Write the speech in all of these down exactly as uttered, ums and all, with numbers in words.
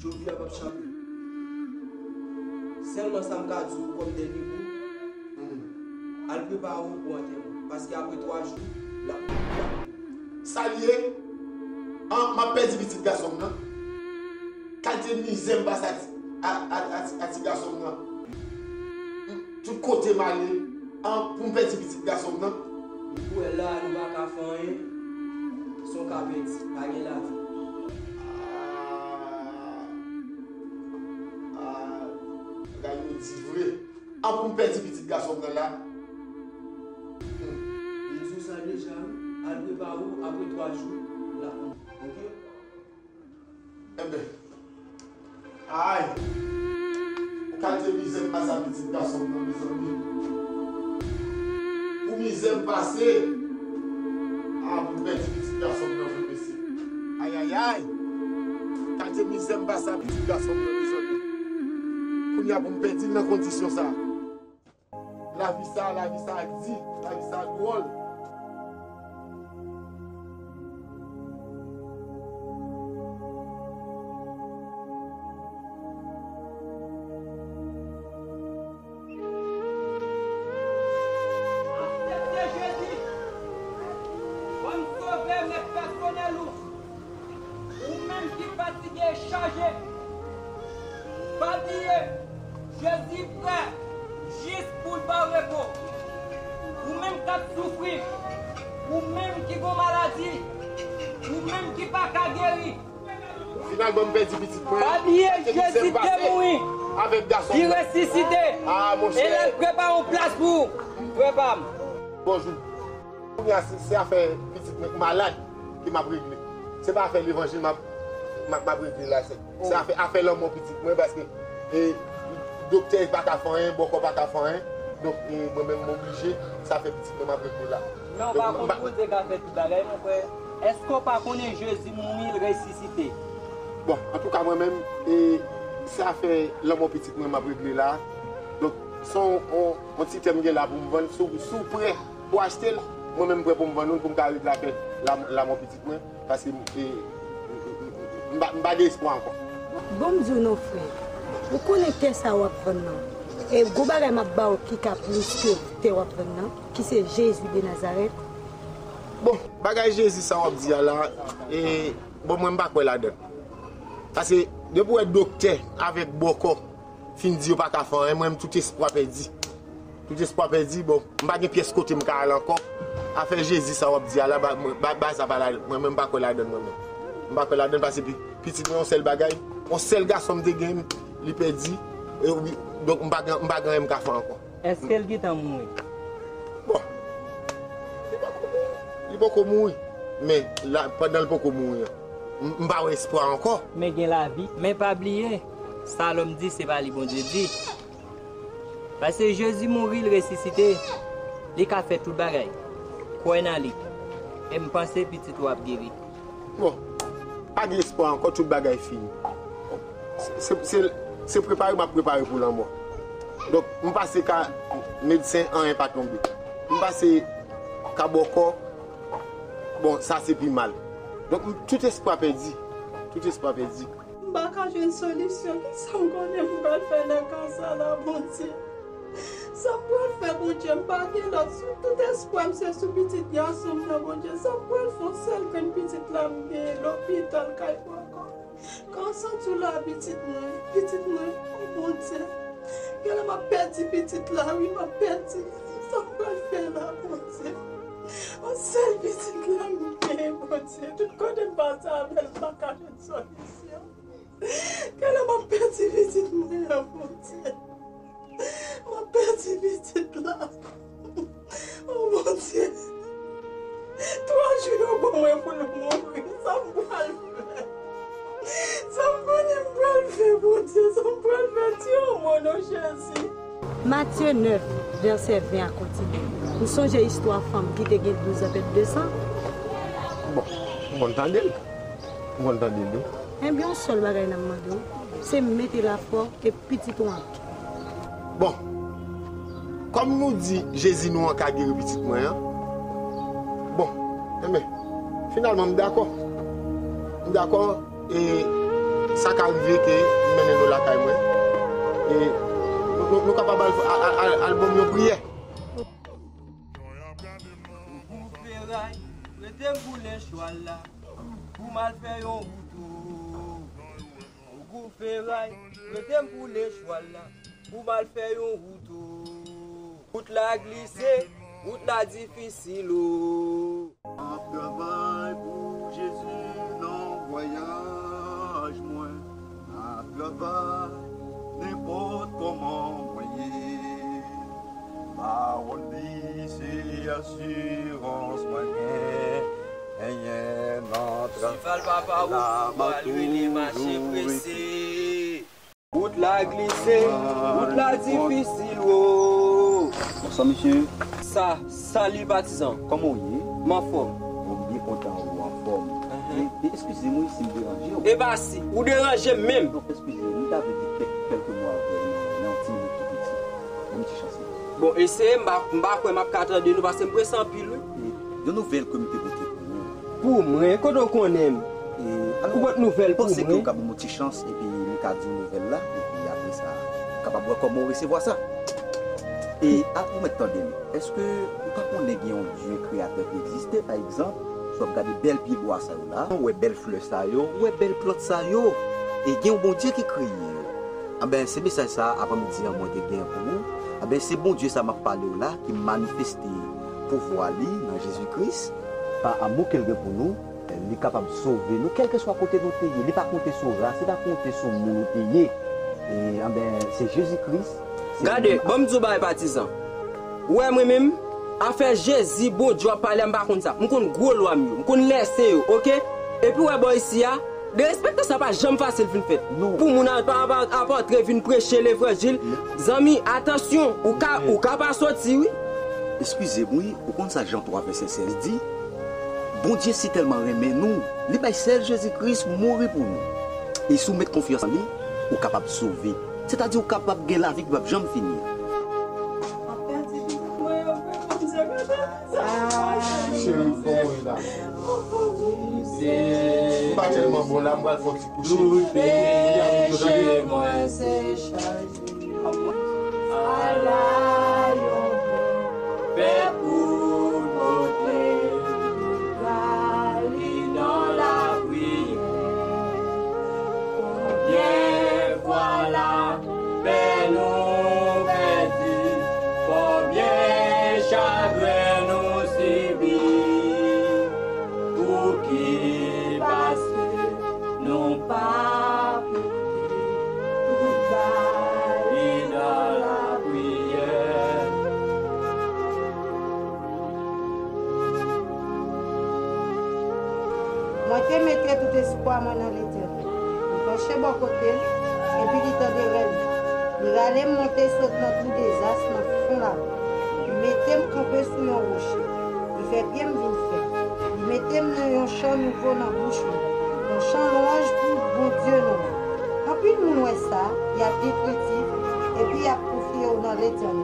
Jodi a p ap chape. Sèlman sa m ka di w kòm dènye mo, al prepare w pou antèman. Paske apre twa jou, l ap, l ap. Sa l ye? An, m ap pèdi pitit gason m nan? Kalite mizè m pase a ti, a, a, a ti, a ti gason m nan. Tout kote m ale, an, pou m pèdi pitit gason m nan? Ou wè la, nou pa ka fè anyen. Se yon ka pèdi, pa gen lavi. Ah, ah, bagay yo di vre. An, pou m pèdi pitit gason m nan la? Hmm. Li di w sa deja, wi. Al prepare w, apre twa jou, l ap mouri. Oke? Enben, ay! Ou kalite mizè m pase a pitit gason m nan, mezanmi. Pou mizè m pase, a, pou m pèdi pitit gason m nan, vre mesye. Ayayay! Kalite mizè m pase a pitit gason m nan, mezanmi. Kounye a pou m pèdi l nan kondisyon sa a. Lavi sa, lavi sa di, lavi sa dwòl. Aksepte Jezi kòm Sovè, Mèt pèsonèl ou. Ou menm ki fatige e chaje, pa bliye, Jezi prè jis pou l ba w repo. Ou menm k ap soufri, ou menm ki gon maladi, ou menm ki pa ka geri. Finalman, m pèdi pitit mwen. Pa bliye, Jezi te mouri, li resisite, e l al prepare yon plas pou ou, frè pa m. Bonjou. Kounye a, se, se afè pitit mwen k malad ke m ap regle. Se pa afè levanjil m ap, m ap, m ap regle la. Se, se afè, afè lanmò pitit mwen, paske, e, doktè pa ka fè anyen, bòkò pa ka fè anyen. Donk, e, mwen menm, m oblije, se afè pitit mwen m ap regle la. Men w pa konn Bondye ka fè tout bagay, mon frè. Èske w pa konnen Jezi mouri, l resisite? Bon, antouka, mwen menm, e, se afè lanmò pitit mwen m ap regle la. Donk, se yon, yon, yon ti tè m gen la pou m vann. Si w, si w prè pou achte l, mwen menm m prè pou m vann ou l pou m ka regle afè la, lanmò pitit mwen, paske m, e, m, m, m, m pa, m pa gen espwa ankò. Bon, m di w non, frè. Ou konnen tè sa w ap vann nan? E gwo bagay m ap ba w ki ka plis ke tè w ap vann nan, ki se Jezi de Nazarèt. Bon, bagay Jezi sa w ap di a la, e, bon, mwen m pa kwè ladan l. Paske depi w wè doktè avèk bòkò fin di yo pa ka fè anyen, mwen menm tout espwa pèdi. Tout espwa pèdi, bon, m pa gen pyès kote m ka al ankò. Afè Jezi sa w ap di a la, ba, mwen, ba, ba sa pa la, mwen menm m pa kwè ladan l, mwen menm. M pa kwè ladan l paske pi, pitit mwen yon sèl bagay, yon sèl gason m te gen, li pèdi, e wi, donk m pa gen, m pa gen anyen m ka fè ankò. Èske l gentan mouri? Bon, li poko mouri. Li poko mouri. Men, la, pandan l poko mouri an, m, m pa wè espwa ankò. Men gen lavi. Men pa bliye, sa lòm di, se pa li Bondye di. Paske Jezi mouri, l resisite. Li ka fè tout bagay. Kwè nan li. E m panse pitit ou ap geri. Bon, pa gen espwa ankò, tout bagay fini. Se, se, se, se prepare m ap prepare pou lanmò. Donk, m pase ka medsen, anyen pa tonbe. M pase ka bòkò, bon, sa se pi mal. Donk, m, tout espwa pèdi. Tout espwa pèdi. M pa ka jwenn solisyon. Kisa m konnen m pral fè nan ka sa la, Bondye? Sa m pral fè, Bondye? M pa gen lòt. Sou tout espwa m, se sou pitit gason m nan, Bondye. Sa m pral fè? Yon sèl grenn pitit la m genyen, lopital, kay bòkò. Kòman w santi w la, pitit mwen? Pitit mwen, o Bondye. Genlè m ap pèdi pitit la, wi, m ap pèdi. Sa m pral fè la, Bondye? Yon sèl pitit la m genyen, Bondye. Tout kote m pase avè l, m pa ka jwenn solisyon. Genlè m ap pèdi pitit mwen an, Bondye. M ap pèdi pitit la. O Bondye. Twa jou yo ban mwen pou l mouri. Sa m pral fè? Sa m konnen m pral fè, Bondye? Sa m pral fè? Di yon mo non, Jezi. Matye nèf, vèsè ven a kontinye. Nou sonje istwa fanm ki te gen douz an pèt de san? Bon, m konn tande l. M konn tande l, wi. Enben, yon sèl bagay n ap mande w, se mete lafwa w e pitit ou an. Bon. Kòm nou di Jezi nou an ka geri pitit mwen an, bon, enben, finalman, m dakò. M dakò, e sa ka rive ke m mennen nou lakay mwen. E nou, nou, nou kapab al, al, al, al, al ban m yon priyè. Ou kou feray, rete m boule chwal la, pou m al fè yon wout o. Ou kou feray, rete m boule chwal la, pou m al fè yon wout o. Wout la glise, wout la difisil o. M ap travay pou Jezi nan vwayaj mwen. M ap travay nenpòt kòman mwen ye. Pawòl li se asirans mwen genyen nan travay la, m ap toujou rete. Wout la glise, wout la difisil, wo. Bonswa, mesye. Sa, sali patizan. Kòman w ye? M anfòm. Bon, m byen kontan ou anfòm. Enhen. E, e eskize m wi si m deranje w. E pa si, ou deranje m menm. Non, eskize m, m ta vle di kèk, kèlke mo avè w nan, nan yon ti minit tou piti. Ban m ti chans la. Bon, eseye, m pa, m pa kwè m ap ka tande nou, paske m prese anpil, wi. E, yon nouvèl ke m te pote pou ou. Pou mwen, kote w konnen m? E, alò, ou pot nouvèl pou mwen? Panse ke w ka ban m yon ti chans, epi m ka di w nouvèl la, epi apre sa, ou kapab wè kòman w resevwa sa. E, a, ou mèt tande m. Èske ou pa konnen gen yon Dye kreyatè ki egziste? Pa egzanp, si w ap gade bèl pyebwa sa yo la, ou wè bèl flè sa yo, ou wè bèl plant sa yo, e gen yon Bondye ki kreye yo. Anben, se mesaj sa a, aprèmidi an, mwen te gen pou ou. Anben, se Bondye sa m ap pale w la, ki manifeste pouvwa li nan Jezi Kris. Pa amou ke l gen pou nou, li kapab sove nou, kèlkeswa kote nou te ye. Li pa konte sou ras, li pa konte sou moun ou te ye. E, anben, se Jezi Kris, se... Gade, ban m di w bagay, patizan. Ou wè mwen menm, afè Jezi, Bondye w ap pale a, m pa konn sa. M konn gwo lwa m yo, m konn lèse yo, oke? Epi w wè bò isi a, derespekte sa pa janm fasil vin fèt. Non. Pou moun ap, ap, ap antre vin preche levanjil, zanmi, atansyon, ou ka, ou ka pa soti, wi. Eskize m, wi, ou konn sa Jan twa vèsè sèz di? Bondye sitèlman renmen nou, li bay sèl Jezi Kris mouri pou nou. E si w met konfyans nan li, ou kapab sove. Sètadi ou kapab gen lavi ki p ap janm fini an. Cheri, bon, wi la. M pa tèlman bon la, m pral fè yon ti kouche. Tout peche mwen se chaje. Ala yon pè fè pou pote, rali nan lapriyè. Konbyen fwa lapè nou pèdi, konbyen chagren nou sibi, pou ki pase nou pa koute, tout bali nan lapriyè. Mwen te mete tout espwa mwen nan Letènèl. Li panche bò kote m, epi li tande rèl mwen. Li rale m monte sot nan twou dezas nan fon lamè. Li mete m kanpe sou yon woche. Li fè pye m vin fèm. Li mete m nan yon chan nouvo nan bouch mwen, yon chan lwanj pou Bondye nou an. Anpil moun wè sa, y ap gen krentif, epi y ap konfye yo nan Letènèl.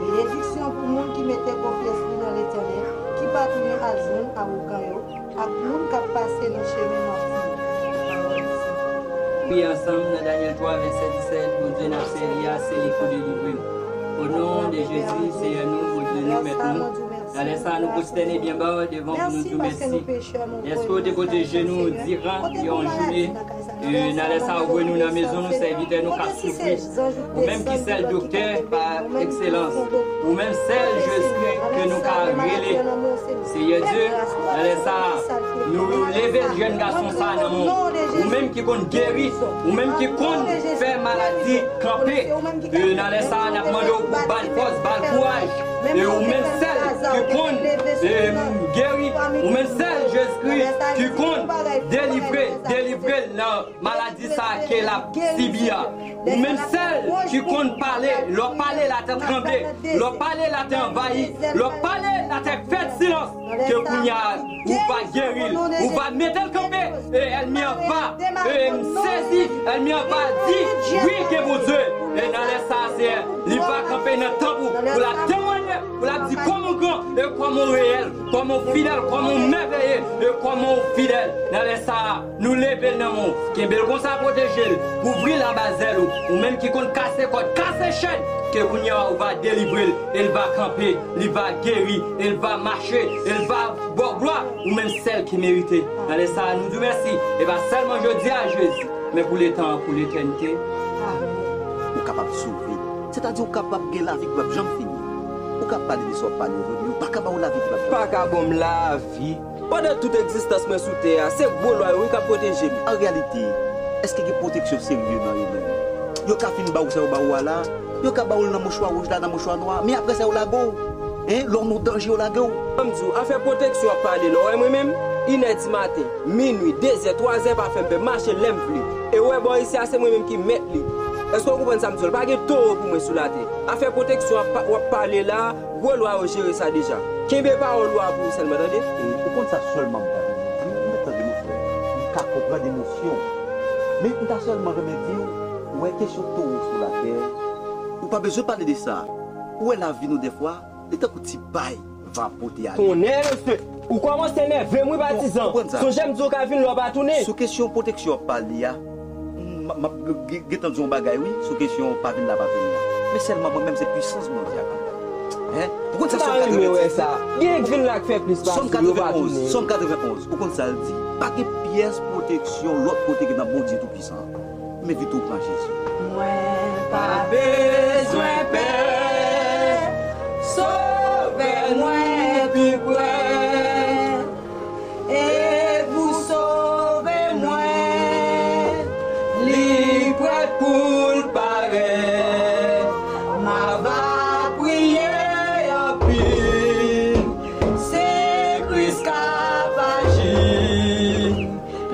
Benediksyon pou moun ki mete konfyans li nan Letènèl, ki pa tounen al jwenn awogan yo, ak moun k ap pase nan chemen manti yo. Pawòl sa. Priye ansanm nan Danyèl twa, vèsè disèt, Bondye n ap sèvi a, se li pou delivre m. O non de Jezi, Seyè nou, Bondye nou, Mèt nou, nan lè sa a, nou pwostène byen ba w devan w pou nou di w mèsi. Èske w te pwoteje nou diran yon jounen? E nan lè sa a, ou voye nou nan mezon nou, sèvitè nou k ap soufri. Ou menm ki sèl doktè pa ekselans. Ou menm sèl Jezikri ke nou ka rele. Seyè Dye, nan lè sa a, nou leve jèn gason sa a nan men w. Ou menm ki konn geri, ou menm ki konn fè maladi kanpe. E nan lè sa a, n ap mande w pou ba l fòs, ba l kouraj. E ou menm sèl ki konn, e, geri, ou menm sèl Jezikri ki konn delivre, delivre l nan maladi sa a ke l ap sibi a. Ou menm sèl ki konn pale, lè w pale, latè tranble, lè w pale, latè anvayi, lè w pale, latè fè silans. Ke kounye a, ou va geri l, ou va mete l kanpe, e ènmi an va, e m sezi, ènmi an va di, wi, gen Bondye. E nan lè sa a, Seyè, li va kanpe nan tanp ou, pou l ap temwanye, pou l ap di kòman w gran, e kòman w reyèl, kòman w fidèl, kòman w mèveye, e kòman w fidèl. Nan lè sa a, nou leve l nan men w, kenbe l konsa, pwoteje l, kouvri l anba zèl ou, ou menm ki konn kase kòd, kase chèn, ke kounye a ou va delivre l, e l va kanpe, li va geri, e l va mache, e l va ba w glwa, ou menm sèl ki merite. Nan lè sa a, nou di w mèsi, e pa sèlman jodi a, Jezi, men pou letan an, pou letènite. Ou kapab sove. Sètadi ou kapab gen lavi ki p ap janm fini. Ou ka pale de sa w ap pale yo vre, men yo pa ka ba w lavi ki p ap janm fini. Pa ka ban m lavi. Pandan tout egzistans mwen sou tè a, se gwo lwa yo wi k ap pwoteje m. An reyalite, èske gen pwoteksyon serye nan yo menm? Yo ka fin ba w sa yo ba w a la, yo ka ba w l nan mouchwa wouj la, nan mouchwa nwa, men apre sa yo lage w. Hein, lè w nan danje yo lage w. Ban m di w, afè pwoteksyon w ap pale la, w wè mwen menm, inè di maten, minwi, dezè, twazè pa fè m pè, m mache lè m vle. E w wè bò isi a, se mwen menm ki mèt li. Èske w konprann sa m di w? Pa gen towo pou mwen sou latè. Afè pwoteksyon w ap pa-, w ap pale la, gwo lwa yo jere sa deja. Kenbe pawòl ou a pou ou sèlman, tande? E, ou konn sa sèlman m ta vin di w, ou mèt tande, mon frè. M ka konprann emosyon w. Men m ta sèlman renmen di w, ou wè kesyon towo sou latè, ou pa bezwen pale de sa. Ou wè lavi nou dèfwa, li tankou ti pay van ap pote ale. Tonnè, mesye! Ou kòmanse nève m wi, patizan. Ou konprann sa? Sonje m di w ka vin lè w pa tounen. Sou kesyon pwoteksyon w ap pale a, m, m ap g-, g-, gentan di w yon bagay wi, sou kesyon pa vin la pa tounen an. Men sèlman mwen menm se pwisans Bondye a k anba m. Hein? Ou konn sa Sòm katrevendiznèf? Gen k vin la k fè plis pase yo pa tounen. Sòm katrevenonz, ou konn sa l di? Pa gen pyès pwoteksyon lòt kote ke nan Bondye Toupwisan an. M envite w pran Jezi. Mwen pa bezwen pè, Sovè mwen pi prè. E pou sove mwen, li prèt pou l parèt. M ava priye anpil, se Kris k ap aji.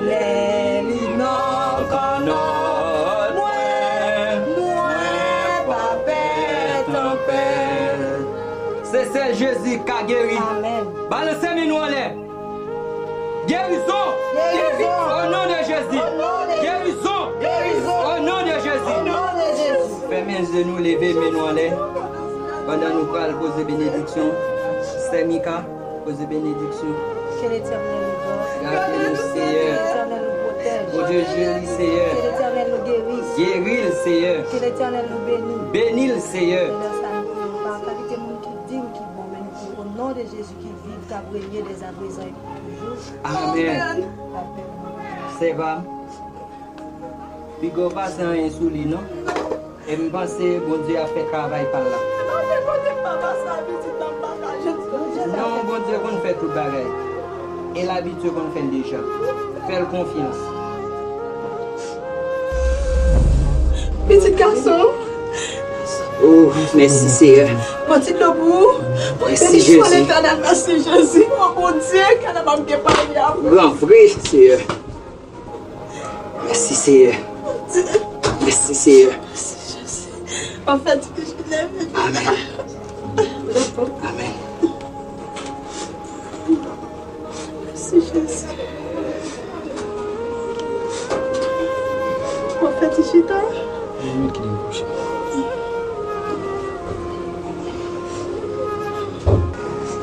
Lè li nan kannòt mwen, mwen pa pè tanpèt. Se sèl Jezi k ka geri. Amèn. Balanse men nou anlè. Gerizon. Gerizon. O non de Jezi. O non de Jezi. Gerizon. O non de Jezi. O non de Jezi. Fèmen je nou, leve men nou anlè. Pandan nou pral poze benediksyon, Sè Mika, poze benediksyon. Que l'Éternel nous garde. Gade nou, Seyè. Que l'Éternel nous protège. Bondye jeri, Seyè. Que l'Éternel nous guérisse. Geri l, Seyè. Que l'Éternel nous bénisse. Beni l, Seyè. E lè sa nou pa kalite moun ki di m ki bon, men nou priye o non de Jezi ki viv, k ap renye dèzapwezan e pou toujou. Amèn. Amèn. Sè pa m, piga w pa sanyen sou li non. E m panse Bondye ap fè travay pa l la. Non, Bondye konn fè tout bagay. E l abitye konn fè l deja. Fè l konfyans. Pitit gason. Oh, mèsi, Seyè. Bon, ti dlo pou ou. Mèsi, Jezi. Letènèl, mèsi, Jezi. O Bondye, kè n ap gen pale avè w. Gran vre, Seyè. Mèsi, Seyè. Mèsi, Seyè. Amèn. Amèn. Mèsi, Jezi. Mwen fè ti chita.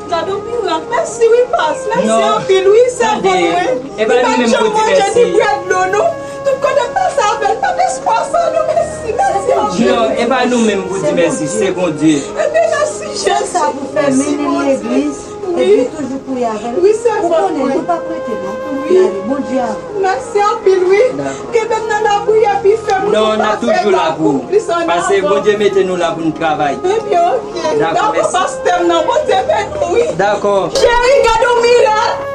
Gade yon mirak. Mèsi wi, pas. Mèsi anpil wi, sèvant mwen. Li pa t janm manje ni bwè dlo, non. Tout kote m pase avè l, pa t espwa sa, non. Mèsi, mèsi anpil. Non, e pa nou menm pou di mèsi, se Bondye. Ebyen, mèsi, Jezi. Sa pou fè mennen legliz. Epi toujou priye avè l. Wi, sè. Ou konnen, nou p ap rete non. Wi. N ale, Bondye avè w. Mèsi anpil, wi. Dakò. Kenbe m nan lapriyè pi fèm, wi. Non, n ap toujou la pou ou. Pase Bondye mete nou la pou n travay. Ebyen, oke. Dakò, pastè m nan, Bondye beni w, wi. Dakò. Cheri, gade yon mirak.